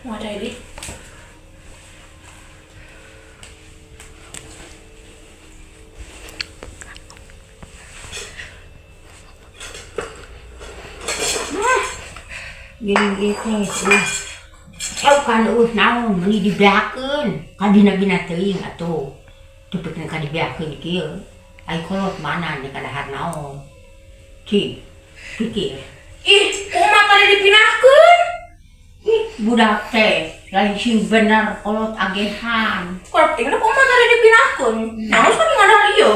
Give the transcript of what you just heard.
Mau cai di. Gini ieu teh uh. Kan eueuh naon meuni dibeakeun ka dina-dina teuing atuh. Tepikeun ka dibeakeun kieu. Ai kolot mana nih kadahar naon. Cing, pikir. Ih, kumaha tadi dipindahkeun? Ih, budak teh lain sing bener kolot agehan. Kolot teh kumaha tadi dipindahkeun? Naon sok ngadahar ieu?